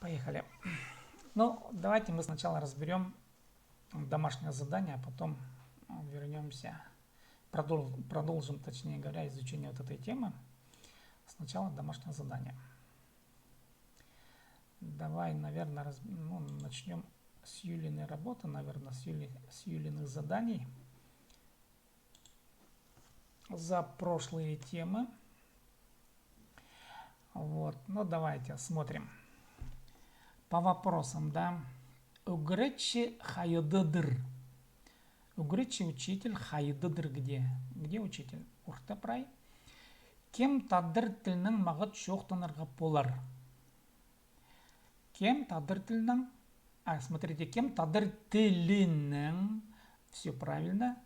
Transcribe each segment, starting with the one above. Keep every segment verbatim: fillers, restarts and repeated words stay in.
Поехали. Ну, давайте мы сначала разберём домашнее задание, а потом вернёмся, продол- продолжим, точнее говоря, изучение вот этой темы. Сначала домашнее задание. Давай, наверное, раз- ну, начнём с Юлиной работы, наверное, с, Юли- с Юлиных заданий за прошлые темы. Вот, ну, давайте смотрим. По вопросам, да. Ӱгретчі хайдадыр? Ӱгретчі, учитель, хайдадыр где? Где учитель? Орта прай. Кем тадар тілінең мағат чоохтанарға полар? Кем тадар тілінең? А, смотрите, кем тадар тілінең? Всё правильно.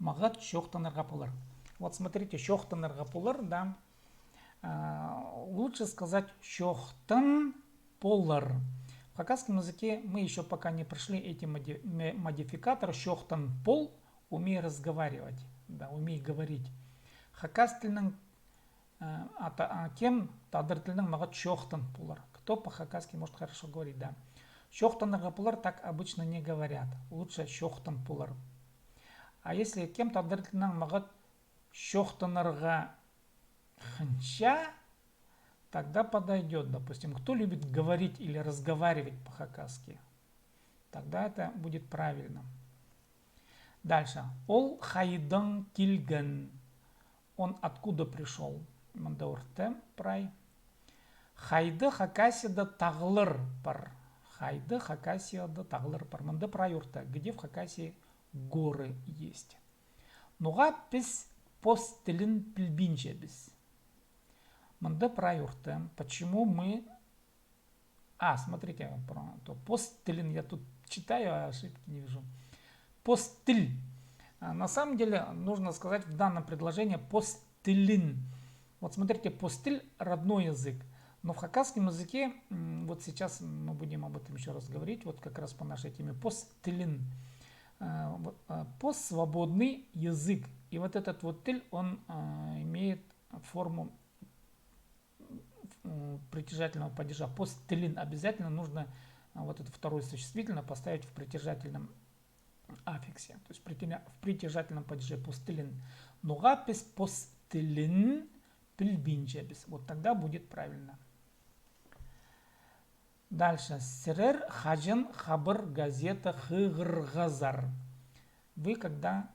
Мағат чоохтанарға полар. Вот смотрите, чоохтанарға полар, да. А, лучше сказать чоохтан полар. В хакасском языке мы ещё пока не прошли эти моди- ме- модификаторы. Чоохтан пол, умей разговаривать, да, умей говорить. Хакас тілінің, э, ата- а, кем тадар тілінің мағат чоохтан полар. Кто по-хакасски может хорошо говорить, да. Чоохтанарға полар так обычно не говорят. Лучше чоохтан полар. А если кем тадар тілінің мағат чоохтанарға хынча, тогда подойдёт, допустим, кто любит говорить или разговаривать по-хакасски, тогда это будет правильно. Дальше. Ол хайдаң килген? Он откуда пришёл? Мында орта прай. Хайда Хакасияда тағлар пар? Хайда Хакасияда тағлар пар? Мында прай орта. Где в Хакасии горы есть? Ноға піс пос тілін пілбинчебіс? Мында прай орта. Почему мы... А, смотрите, про- то пос тілін, я тут читаю, а ошибки не вижу. Пос тіл. А, на самом деле, нужно сказать в данном предложении пос тілін. Вот смотрите, пос тіл — родной язык. Но в хакасском языке, м, вот сейчас мы будем об этом ещё раз говорить, вот как раз по нашей теме, пос тілін. Э, вот, э, пос — свободный язык. И вот этот вот тіл, он, э, имеет форму, м, притяжательного падежа. Пос тілін. Обязательно нужно, а, вот это второе существительное поставить в притяжательном аффиксе. То есть притя- в притяжательном падеже. Пос тілін. Ноға піс пос тілін пілбинчебіс? Вот тогда будет правильно. Дальше. Сірер хаҷан хабар газета хығырғазар? Вы когда,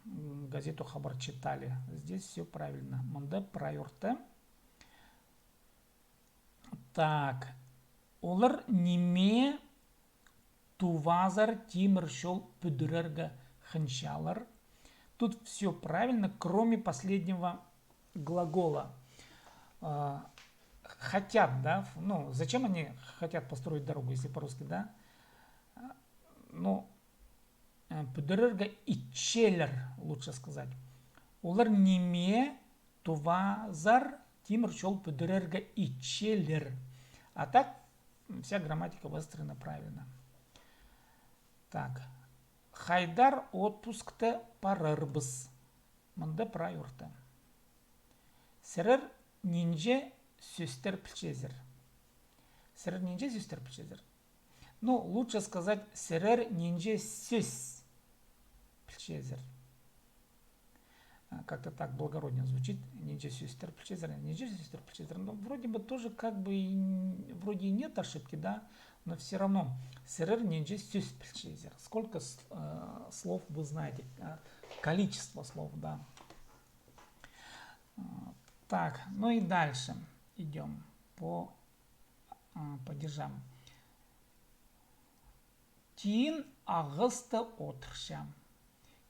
м, газету хабар читали? Здесь всё правильно. Мында прай орта. Так. Олар ниме тувазар тимір чол пӱдірерге хынчалар? Тут всё правильно, кроме последнего глагола. А, хотят, да? Ф- Ну, зачем они хотят построить дорогу, если по-русски, да? А, Ну, э, пӱдірерге итчелер, лучше сказать. Олар ниме тувазар тимір чол пӱдірерге итчелер? А так, м, вся грамматика выстроена правильно. Так. Хайдар отпускта парарбыс? Мында прай орта. Сірер нинҷе сӧстер пілчезер? Сірер нинҷе сӧстер пілчезер? Ну, лучше сказать, сірер нинҷе сӧс пілчезер? А, как-то так благороднее звучит. Нинҷе сӧстер пілчезер, нинҷе сӧстер пілчезер. Ну, вроде бы тоже как бы и н- вроде и нет ошибки, да, но всё равно сірер нинҷе сӧс пілчезер. Сколько с- э, слов вы знаете? А, количество слов, да. А, Так, ну и дальше идём по, а, падежам. Тиин ағаста одырча.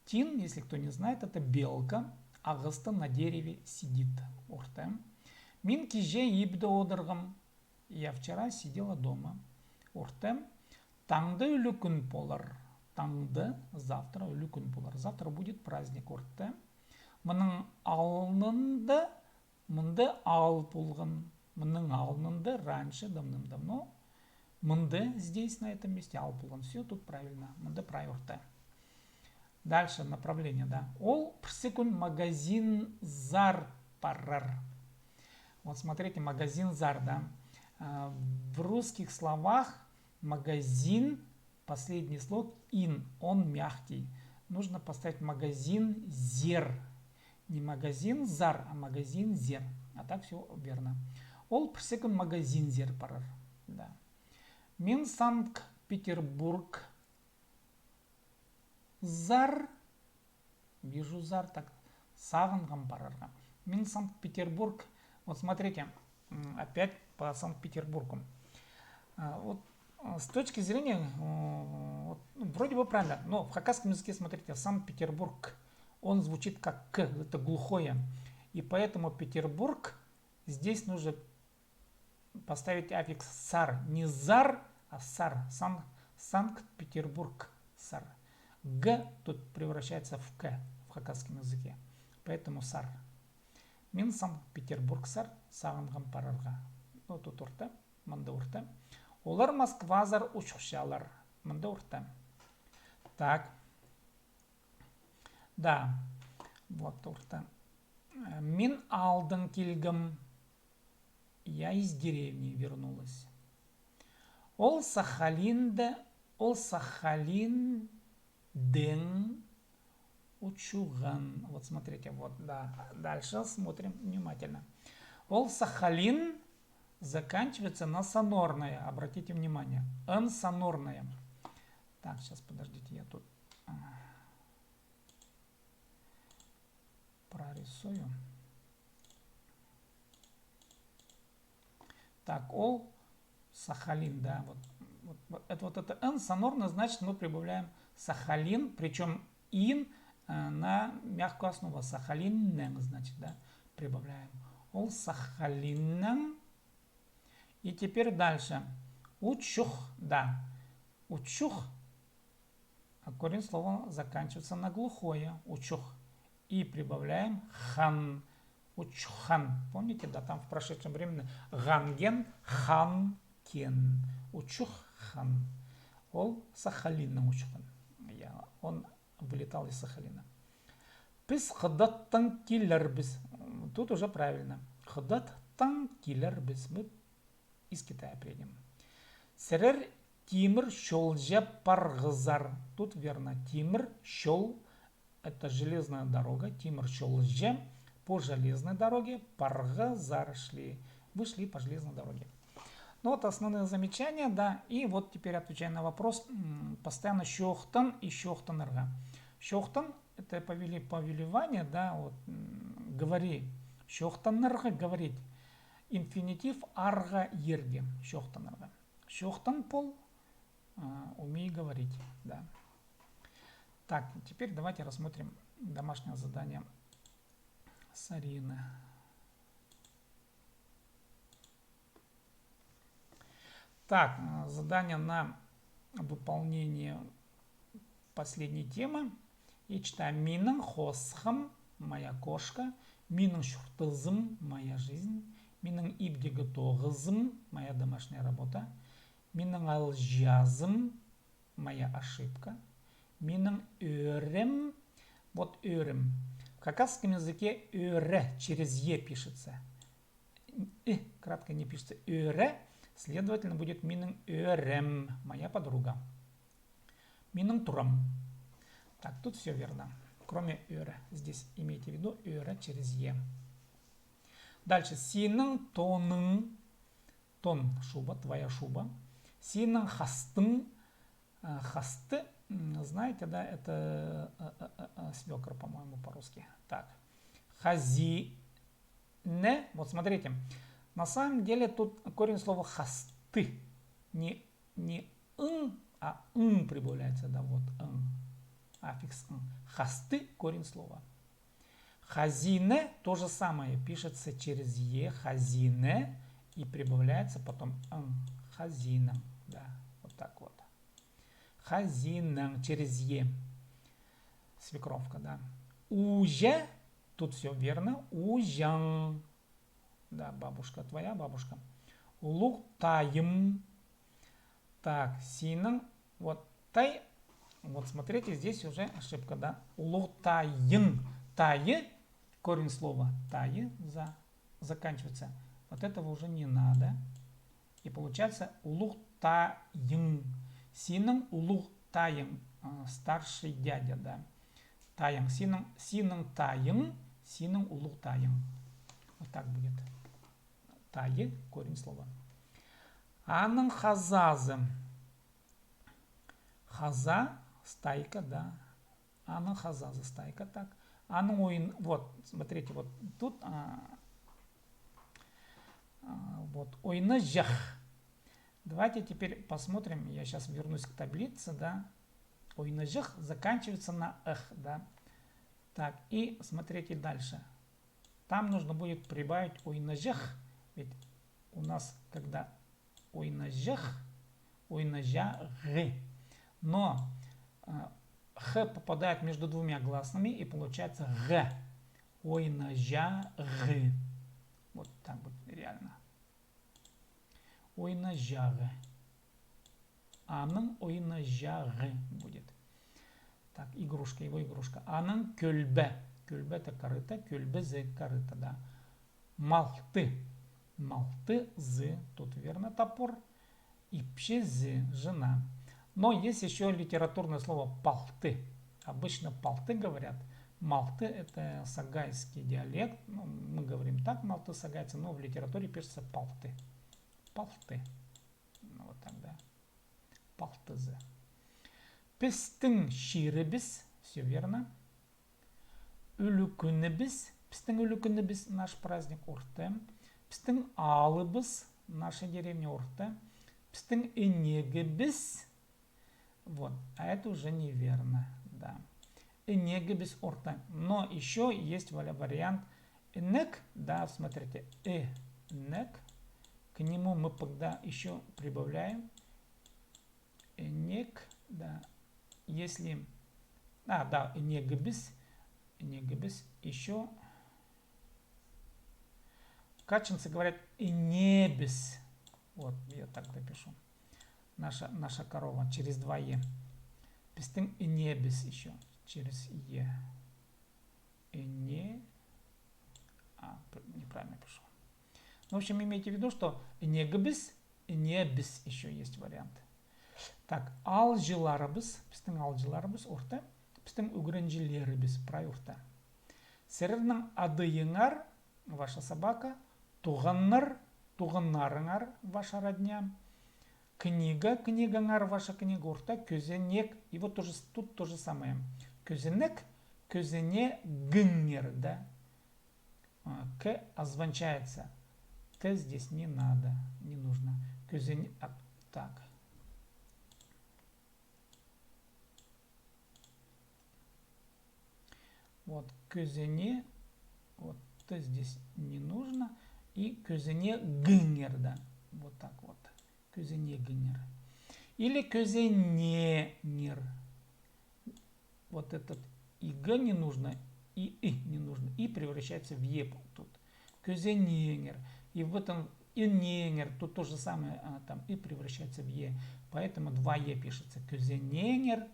Тиин, если кто не знает, это белка. Ағаста, на дереве, сидит. Орта. Мин киҷее ибде одырғам. Я вчера сидела дома. Орта. Таңда ӱлӱкӱн полар. Таңда, завтра, ӱлӱкӱн полар. Завтра будет праздник. Орта. Мының алнында, мында аал полған. Мының алнында, раньше, давным-давно. Мында, здесь, на этом месте, аал полған. Всё тут правильно. Мында прай орта. Дальше направление, да. Ол пірсі кӱн магазинзар парар. Вот смотрите, магазинзар, да. А, в русских словах магазин, последний слог ин, он мягкий. Нужно поставить магазин зер. Не магазин зар, а магазин зер. А так все верно. Ол пірсекунд магазин зер парар. Да. Мин Санкт-Петербург зар, вижу зар, так, сағынғам парарға. Мин Санкт-Петербург. Вот смотрите, м, опять по Санкт-Петербургу. А, вот, а, с точки зрения, м, вот, ну, вроде бы правильно, но в хакасском языке, смотрите, Санкт-Петербург, он звучит как К, это глухое. И поэтому Петербург здесь нужно поставить аффикс сар. Не зар, а сар. Сан-, Санкт-Петербург сар. Г тут превращается в К в хакасском языке. Поэтому сар. Мин Санкт-Петербург сар сағынғам парарға. Ну, тут орта, мында орта. Олар Москва сар учухчалар. Мында орта. Так. Да. Вот орта. Э, мин аалдаң килгем. Я из деревни вернулась. Ол Сахалинда, ол Сахалиндаң учуған. Вот смотрите, вот, да. Дальше смотрим внимательно. Ол Сахалин заканчивается на сонорное. Обратите внимание. Н сонорное. Так, сейчас, подождите, я тут, а, прорисую. Так, ол Сахалин, да, вот, вот, вот это, вот это Н сонорное, значит, мы прибавляем Сахалин, причём ин, э, на мягкую основу, Сахалинның, значит, да, прибавляем. Ол Сахалинның. И теперь дальше. Учух, да. Учух. А корень слова заканчивается на глухое. Учух. И прибавляем хан. Учухан. Помните, да, там в прошедшем времени ганген, хан кен. Учухан. Ол Сахалинның учухан. Я, он вылетал из Сахалина. Піс Хыдаттаң килербіс. Тут уже правильно. Хыдаттаң килербіс. Мы из Китая приедем. Сірер тимір чолҷа парғазар. Тут верно. Тимір чол, это железная дорога. Тимір чолҷа, по железной дороге парғазар шли. Вы шли по железной дороге. Ну вот основные замечания, да. И вот теперь отвечая на вопрос, м, постоянно чоохтан и чоохтанарға. Чоохтан, это повели-, повелевание, да, вот, м, говори. Чоохтанарға, говорить. Инфинитив арға ерге, чоохтанарға. Чоохтан пол, а, умей говорить, да. Так, теперь давайте рассмотрим домашнее задание Сарины. Так, э, задание на выполнение последней темы. Я читаю. Минің хосхам, моя кошка, минің чуртазым, моя жизнь, минің ибдегі тоғызым, моя домашняя работа, минің алҷазым, моя ошибка, минің ӧӧрем, вот ӧӧрем. В хакасском языке ӧӧре через е пишется. И кратко не пишется. Ӧӧре, следовательно, будет минің ӧӧрем, моя подруга. Минің турам. Так, тут всё верно. Кроме ӧӧре. Здесь имейте в виду ӧӧре через е. Дальше. Синің тоның. Тон, шуба, твоя шуба. Синің хастың, а, хасты, м, знаете, да, это, э, э, э, э, свёкор, по-моему, по-русски. Так. Хази-, не, вот смотрите, на самом деле тут корень слова хасты. Не, не ың, а ың прибавляется, да, вот ың, аффикс ың. Хасты корень слова. Хазина то же самое, пишется через е, хазина, и прибавляется потом ың. Хазина, да, вот так вот. Хазина через е. Свекровка, да. Узя, тут всё верно. Узяң. Да, бабушка, твоя бабушка. Улуғ тайым. Так, синің, вот, тай, вот смотрите, здесь уже ошибка, да. Улуғ тайың. Тайы, корень слова тайы, за, заканчивается. Вот этого уже не надо. И получается, улуғ тайың. Синің улуғ тайың, а, старший дядя, да. Тайың, синің, синің тайың, синің улуғ тайың. Вот так будет. Тайы, корень слова. Аның хазазы. Хаза, стайка, да. Аның хазазы, стайка, так. Аның ойын, вот, смотрите, вот тут, а, а, вот, ойнаҷах. Давайте теперь посмотрим, я сейчас вернусь к таблице, да. Ойнаҷах заканчивается на ых, да. Так, и смотрите дальше. Там нужно будет прибавить ойнаҷах, ведь у нас, когда ойнаҷах, ойнаҷағы. Но, э, х попадает между двумя гласными, и получается г. Ойнаҷағы. Вот так вот, реально. Ойнаҷағы. Аның ойнаҷағы будет. Так, игрушка, его игрушка. Аның кӧлбе. Кӧлбе — это корыто, кӧлбезі — корыто, да. Малты. Малтызы, тут верно топор. Ипчізі — жена. Но есть ещё литературное слово палты. Обычно палты говорят. Малты — это сагайский диалект. Ну, мы говорим так, малты, сагайцы, но в литературе пишется палты. Палты. Ну, вот так, да. Палтызы. Пістің чирібіс, всё верно. Ӱлӱкӱнібіс, пістің ӱлӱкӱнібіс, наш праздник, орта. Пістің аалыбыс, наша деревня, орта. Пістің інегібіс, вот, а это уже неверно, да. Інегібіс, орта. Но ещё есть валя-, вариант інек, да, смотрите, інек. К нему мы тогда ещё прибавляем. Інек, да. Если, а, да, інегібіс, інегібіс, ещё. Качинцы говорят, інебіс. Вот, я так допишу. Наша, наша корова через два е. Пістің інебіс ещё через е. Іне-, а, п-, неправильно пишу. Ну, в общем, имейте в виду, что інегібіс, інебіс ещё есть вариант. Так, аалҷыларыбыс, пістің аалҷыларыбыс, орта, пістің ӱгренҷілерібіс, прай орта. Сірернің адыйыңар, ваша собака, туғаннар, туғаннарыңар, ваша родня, книга, книгаңар, ваша книга, орта, кӧзенек, и вот тоже с-, тут то же самое. Кӧзенек, кӧзенегіңер, да. А, К озвончается. Т здесь не надо, не нужно. Кӧзене-, а, так. Вот, кӧзене-, вот, Т здесь не нужно. И кӧзенегіңер, да. Вот так вот. Кӧзенегіңер. Или кӧзенеңер. Вот этот и г не нужно, и ы не нужно. И превращается в е тут. Кӧзенеңер. И в этом инеңер тут то же самое, а, там и превращается в е. Поэтому два е пишется. Кӧзенеңер,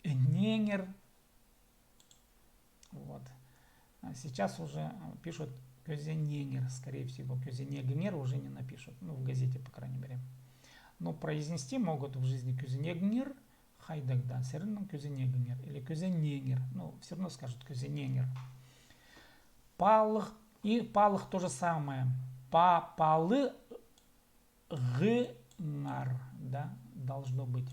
інеңер. Вот. А сейчас уже, а, пишут кӧзенеңер, скорее всего, кӧзенегіңер уже не напишут. Ну, в газете, по крайней мере. Но произнести могут в жизни кӧзенегіңер, хайдағ-да, сірернің кӧзенегіңер или кӧзенеңер. Ну, всё равно скажут кӧзенеңер. Палығ, и палығ то же самое. Па-, палығыңар, да, должно быть.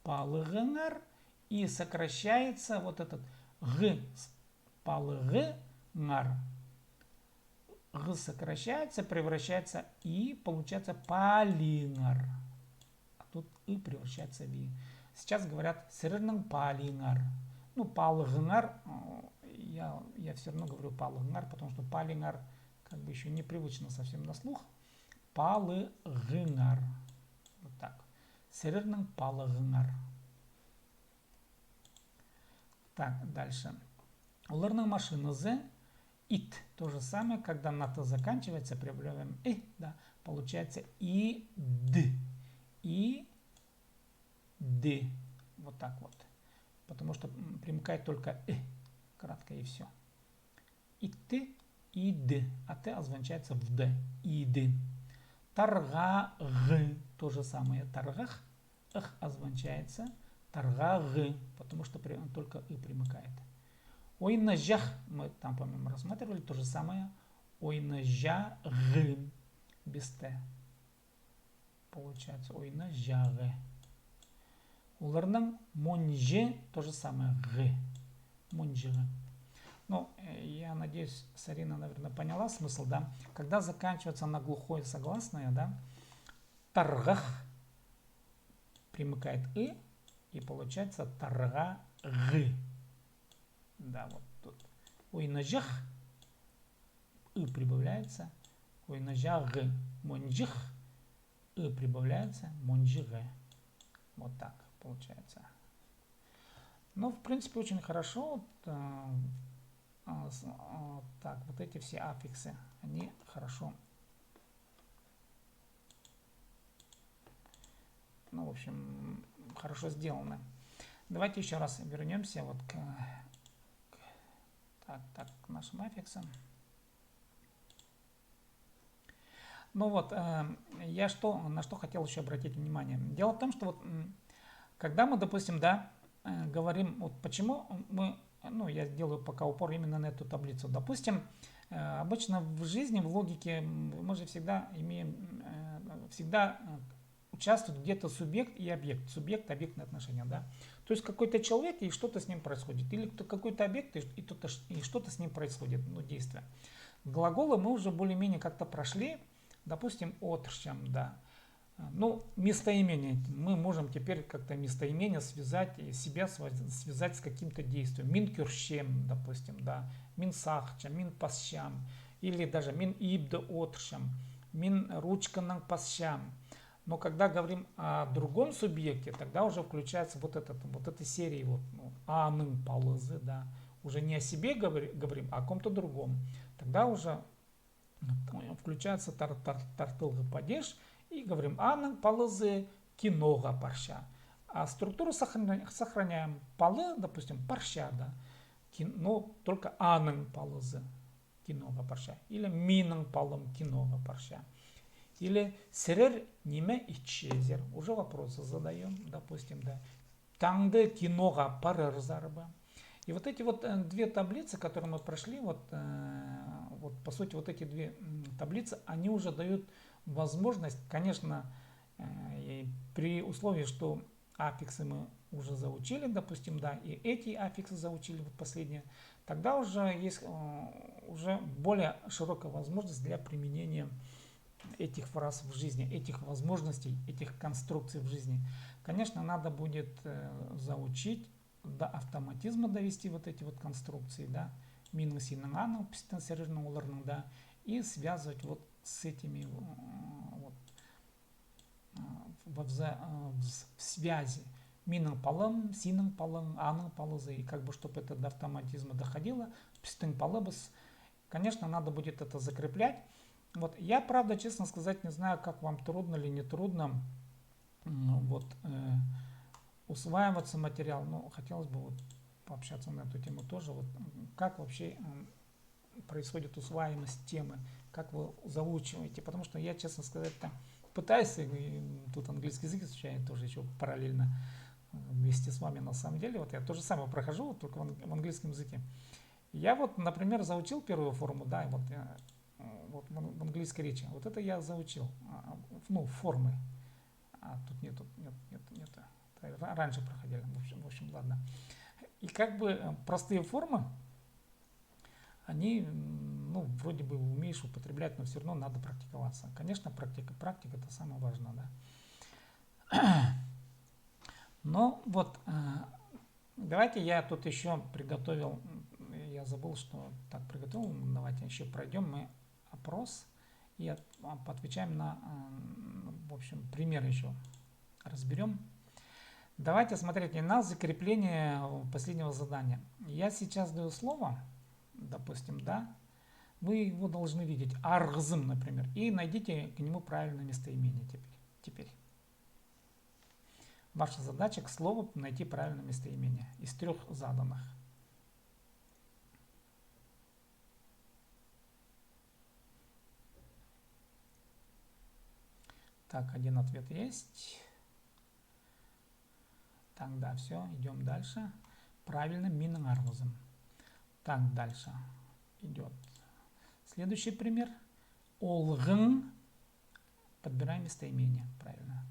Палығыңар, и сокращается вот этот г, с-, палығыңар. Г сокращается, превращается и получается палиңар. А тут ы превращается в и. Сейчас говорят, сірернің палиңар. Ну, палығыңар, э, я, я всё равно говорю палығыңар, потому что палиңар как бы ещё непривычно совсем на слух. Палығыңар. Вот так. Сірернің палығыңар. Так, дальше. Оларның машиназы ит. То же самое, когда на т заканчивается, прибавляем и, да, получается и д. И д. Вот так вот. Потому что, м, примыкает только и. Кратко и всё. Итті, иді. А т озвончается в д. Иді. Тарғағы, то же самое, тарғах, ых обозначается, тарғағы, потому что при- только ы примыкает. Ойнаҷах, мы там, по-моему, рассматривали, то же самое, ойнаҷағы, без т. Получается, ойнаҷағы. Оларның монҷы, то же самое, ғы. Монҷығы. Ну, э, я надеюсь, Сарина, наверное, поняла смысл, да? Когда заканчивается на глухое согласное, да, тарғах примыкает ы, и получается тарғағы. Да, вот тут. Ойнаҷах, ы прибавляется, ойнаҷағы, монҷых, ы прибавляется, монҷығы. Вот так получается. Ну, в принципе, очень хорошо. Вот, а, а, с- а, так, вот эти все аффиксы, они хорошо. Ну, в общем, хорошо сделаны. Давайте ещё раз вернёмся вот к, к- так, так, к нашим аффиксам. Ну вот, э, я что, на что хотел ещё обратить внимание. Дело в том, что вот, м, когда мы, допустим, да, э, говорим, вот почему мы, ну, я делаю пока упор именно на эту таблицу. Допустим, э, обычно в жизни, в логике, м, мы же всегда имеем, м, э, всегда, э, участвует где-то субъект и объект, субъект-объектные отношения, да. То есть какой-то человек и что-то с ним происходит, или кто- какой-то объект и, и, то- и что-то с ним происходит, ну, действие. Глаголы мы уже более-менее как-то прошли, допустим, одырчам, да. Ну, местоимение. Мы можем теперь как-то местоимение связать, и себя сва- связать с каким-то действием. Мин кӧрчем, допустим, да. Мин сағынчам, мин пасчам. Или даже мин ибде одырчам. Мин ручканаң пасчам. Но когда говорим о другом субъекте, тогда уже включается вот этот, вот эта серия, вот, ну, аның палызы, да. Уже не о себе говори- говорим, а о ком-то другом. Тогда уже включается тар- тар- тартылғы падеж, и говорим, аның палызы киноға парча. А структуру сохраня- сохраняем. Палы, допустим, парча, да. Кин- но только аның палызы киноға парча. Или минің палым киноға парча. Или сірер ниме итчезер. Уже вопросы задаём, допустим, да. Таңда киноға парарзар ба? И вот эти вот, э, две таблицы, которые мы прошли, вот, э, вот, по сути, вот эти две, м, таблицы, они уже дают возможность, конечно, э, и при условии, что аффиксы мы уже заучили, допустим, да, и эти аффиксы заучили, вот последние, тогда уже есть, э, уже более широкая возможность для применения этих фраз в жизни, этих возможностей, этих конструкций в жизни. Конечно, надо будет, э, заучить, до автоматизма довести вот эти вот конструкции, да, минің, синің, аның, пістің, сірернің, оларның, да, и связывать вот с этими, м, вот, а, во вза- а, вз- в связи. Минің палым, синің палың, аның палызы, и как бы, чтобы это до автоматизма доходило, пістің палыбыс. Конечно, надо будет это закреплять. Вот я, правда, честно сказать, не знаю, как вам трудно или не трудно, м, вот, э, усваиваться материал, но хотелось бы вот пообщаться на эту тему тоже. Вот, м, как вообще, м, происходит усваиваемость темы, как вы заучиваете, потому что я, честно сказать, там пытаюсь, и, м, тут английский язык изучаю тоже ещё параллельно, м, вместе с вами на самом деле. Вот я то же самое прохожу, вот только в ан- в английском языке. Я вот, например, заучил первую форму, да, и вот я, м, вот в ан- в английской речи. Вот это я заучил, а, а, ну, формы. А тут нету, нет, нет, нет. Это ра- раньше проходили. В общем, в общем, ладно. И как бы, э, простые формы, они, м, ну, вроде бы умеешь употреблять, но всё равно надо практиковаться. Конечно, практика, практика — это самое важное, да. Но вот, э, давайте я тут ещё приготовил, м, я забыл, что так приготовил. Давайте ещё пройдём мы опрос и от- а, поотвечаем на, м, в общем, пример ещё разберём. Давайте смотреть на закрепление последнего задания. Я сейчас даю слово, допустим, да, вы его должны видеть, арғызым, например, и найдите к нему правильное местоимение теперь. Теперь. Ваша задача к слову найти правильное местоимение из трёх заданных. Так, один ответ есть. Так, да, всё, идём дальше. Правильно, минің арғызым. Так, дальше идёт следующий пример. Олғың. Подбираем местоимение, правильно.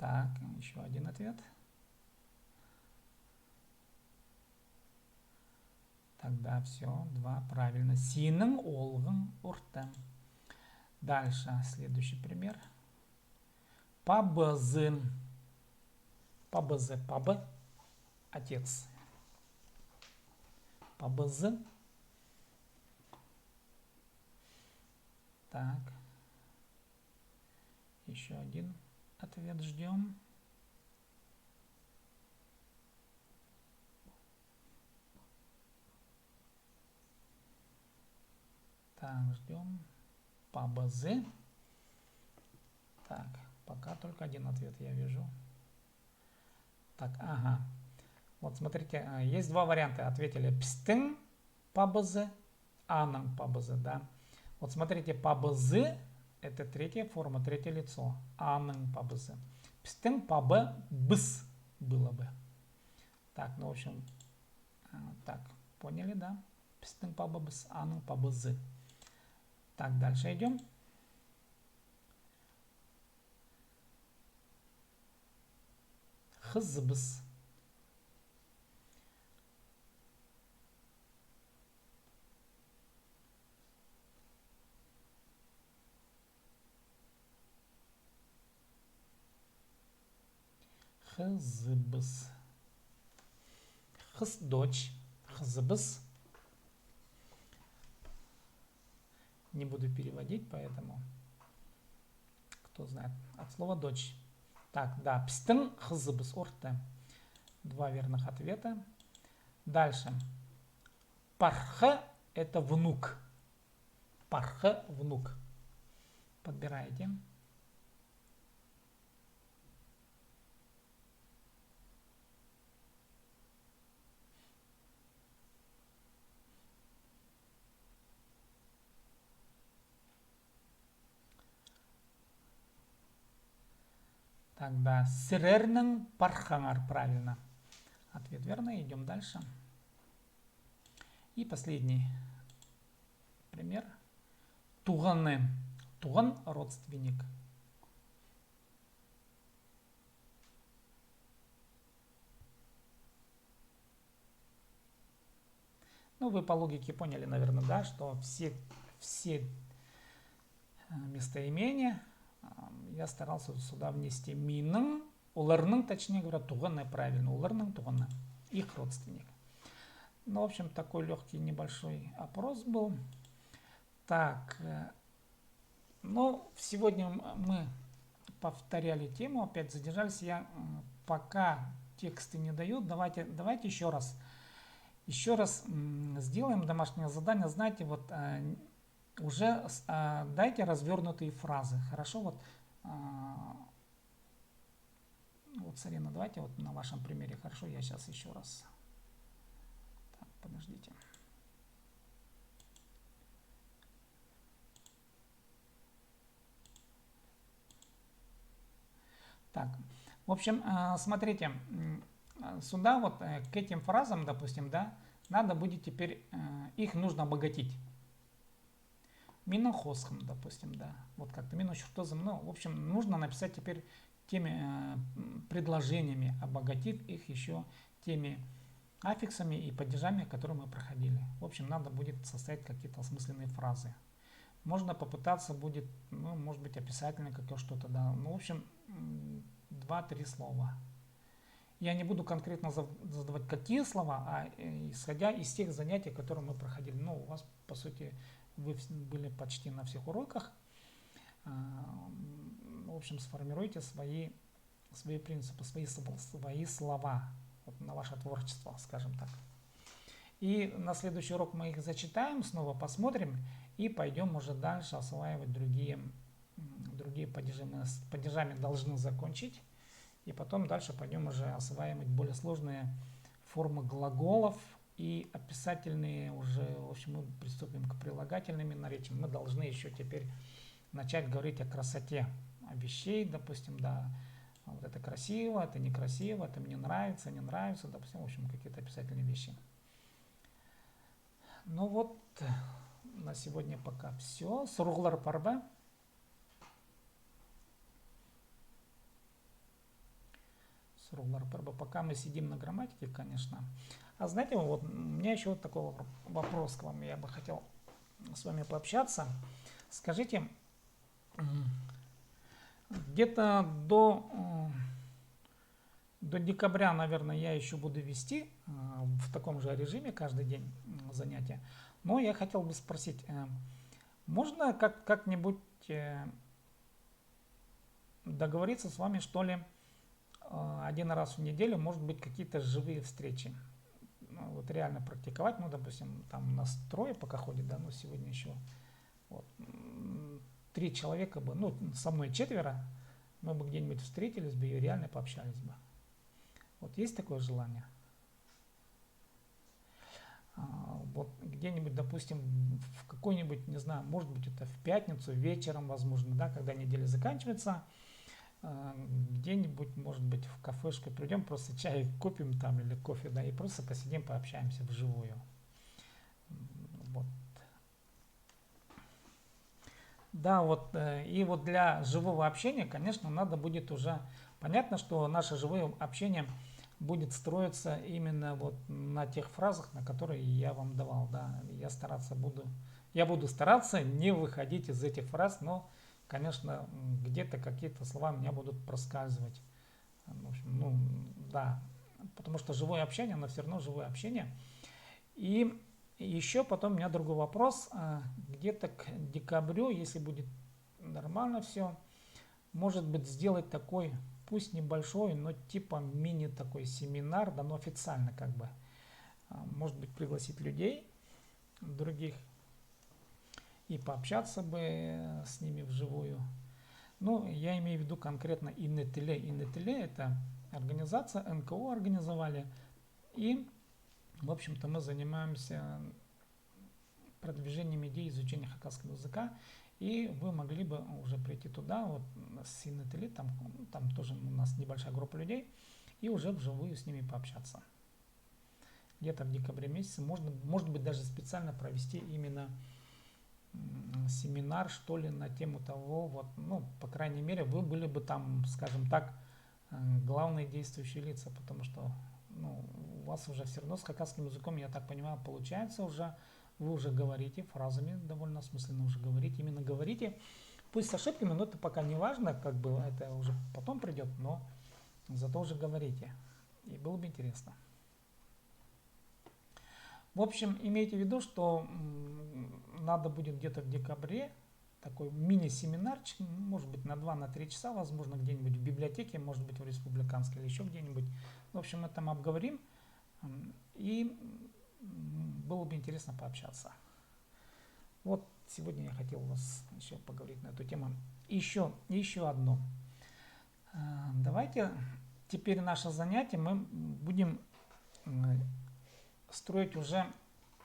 Так, ещё один ответ. Тогда всё, два правильно. Синің олғың орта. Дальше, следующий пример. Пабазы. Пабазы, паба, отец. Пабазы. Так. Ещё один ответ ждём. Так, ждём. Пабазы. Так, пока только один ответ я вижу. Так, ага. Вот смотрите, а, есть два варианта. Ответили пістің пабазы, аның пабазы, да. Вот смотрите, пабазы — это третья форма, третье лицо. Аның пабазы. Пістің пабабыс было бы. Так, ну, в общем, а, так, поняли, да? Пістің пабабыс, аның пабазы. Так, дальше идём. Хызыбыс. Хызыбыс. Хыс, дочь. Хызыбыс. Не буду переводить, поэтому кто знает. От слова дочь. Так, да, пістің хызыбыс орта. Два верных ответа. Дальше. Парха — это внук. Парха — внук. Подбираете. Тогда сірернің пархаңар, правильно. Ответ верный, идём дальше. И последний пример. Туғаны. Туған — родственник. Ну, вы по логике поняли, наверное, да, что все, все, э, местоимения, а, я старался сюда внести минің, оларның, точнее говоря, туғаны, правильно, оларның туғаны, их родственник. Ну, в общем, такой лёгкий небольшой опрос был. Так, э, ну, сегодня м-, мы повторяли тему, опять задержались. Я, м, пока тексты не даю, давайте, давайте ещё раз. Ещё раз, м, сделаем домашнее задание. Знаете, вот, э, уже с-, а, дайте развёрнутые фразы. Хорошо, вот, а, вот, Сарина, давайте вот на вашем примере. Хорошо, я щас ещё раз. Так, подождите. Так, в общем, э, смотрите, м, э, сюда вот, э, к этим фразам, допустим, да, надо будет теперь, э, их нужно обогатить. Минің хосхым, допустим, да. Вот как-то минің чуртазым, ну, в общем, нужно написать теперь теми, э, м, предложениями, обогатив их ещё теми аффиксами и падежами, которые мы проходили. В общем, надо будет составить какие-то осмысленные фразы. Можно попытаться будет, ну, может быть, описательное какое что-то, да. Ну, в общем, м, два-три слова. Я не буду конкретно зав-, задавать, какие слова, а, э, исходя из тех занятий, которые мы проходили. Ну, у вас, по сути, вы вс-, были почти на всех уроках. А, м, в общем, сформируйте свои, свои принципы, свои сл-, свои слова, вот, на ваше творчество, скажем так. И на следующий урок мы их зачитаем, снова посмотрим и пойдём уже дальше осваивать другие, м, другие Другие падежи мы с падежами должны закончить. И потом дальше пойдём уже осваивать более сложные формы глаголов и описательные уже, в общем, мы приступим к прилагательным и наречиям. Мы должны ещё теперь начать говорить о красоте вещей, допустим, да, вот это красиво, это некрасиво, это мне нравится, не нравится, допустим, в общем, какие-то описательные вещи. Ну вот, на сегодня пока всё. Сурығлар пар ба? Сурығлар пар ба? Пока мы сидим на грамматике, конечно. А знаете, вот у меня ещё вот такой вопро- вопрос к вам, я бы хотел с вами пообщаться. Скажите, м, где-то до, м, до декабря, наверное, я ещё буду вести, э, в таком же режиме каждый день, м, занятия. Но я хотел бы спросить, э, можно как- как-нибудь, э, договориться с вами, что ли, э, один раз в неделю, может быть, какие-то живые встречи. Ну, вот реально практиковать, ну, допустим, там нас трое пока ходит, да, но сегодня ещё вот, м, три человека бы, ну, со мной четверо, мы бы где-нибудь встретились бы и реально пообщались бы. Вот есть такое желание? А, вот где-нибудь, допустим, в какой-нибудь, не знаю, может быть, это в пятницу вечером, возможно, да, когда неделя заканчивается, а, где-нибудь, может быть, в кафешку придём, просто чай купим там или кофе, да, и просто посидим, пообщаемся вживую. М, вот. Да, вот, э, и вот для живого общения, конечно, надо будет уже, понятно, что наше живое общение будет строиться именно вот на тех фразах, на которые я вам давал, да, я стараться буду, я буду стараться не выходить из этих фраз, но, конечно, м, где-то какие-то слова у меня будут проскальзывать. В общем, ну, да, потому что живое общение, оно всё равно живое общение. И ещё потом у меня другой вопрос. А, где-то к декабрю, если будет нормально всё, может быть, сделать такой, пусть небольшой, но типа мини такой семинар, да, но официально как бы. А, может быть, пригласить людей других и пообщаться бы, э, с ними вживую. Ну, я имею в виду конкретно Инне тілі. Инне тілі — это организация, Н К О организовали. И, в общем-то, мы занимаемся продвижением идей изучения хакасского языка. И вы могли бы уже прийти туда, вот, с Инне тілі, там, там тоже у нас небольшая группа людей, и уже вживую с ними пообщаться. Где-то в декабре месяце можно, может быть, даже специально провести именно, м, семинар, что ли, на тему того, вот, ну, по крайней мере, вы были бы там, скажем так, э, главные действующие лица, потому что, ну, у вас уже всё равно с хакасским языком, я так понимаю, получается уже, вы уже говорите фразами, довольно осмысленно уже говорите, именно говорите. Пусть с ошибками, но это пока не важно, как бы это уже потом придёт, но зато уже говорите. И было бы интересно. В общем, имейте в виду, что, м, надо будет где-то в декабре такой мини-семинарчик, может быть, на два, на три часа, возможно, где-нибудь в библиотеке, может быть, в республиканской или ещё где-нибудь. В общем, мы там обговорим, м, и, м, было бы интересно пообщаться. Вот сегодня я хотел у вас ещё поговорить на эту тему. Ещё, ещё одно. А, давайте теперь наше занятие мы будем, м, строить уже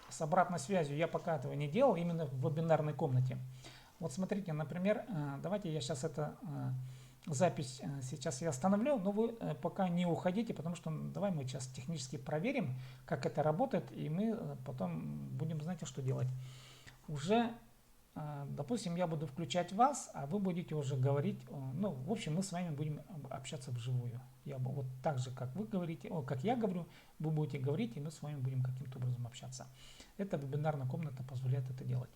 с обратной связью. Я пока этого не делал, именно в вебинарной комнате. Вот смотрите, например, э, давайте я щас это, э, запись, э, сейчас я остановлю, но вы, э, пока не уходите, потому что, м, давай мы сейчас технически проверим, как это работает, и мы, э, потом будем, знаете, что делать. Уже, э, допустим, я буду включать вас, а вы будете уже говорить, э, ну, в общем, мы с вами будем об- общаться вживую. Я бу- вот так же, как вы говорите, о, как я говорю, вы будете говорить, и мы с вами будем каким-то образом общаться. Эта вебинарная комната позволяет это делать.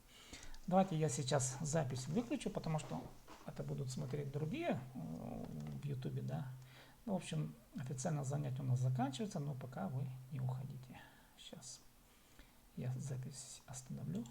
Давайте я сейчас запись выключу, потому что это будут смотреть другие, э, в Ютубе, да. Ну, в общем, официально занятие у нас заканчивается, но пока вы не уходите. Сейчас я запись остановлю.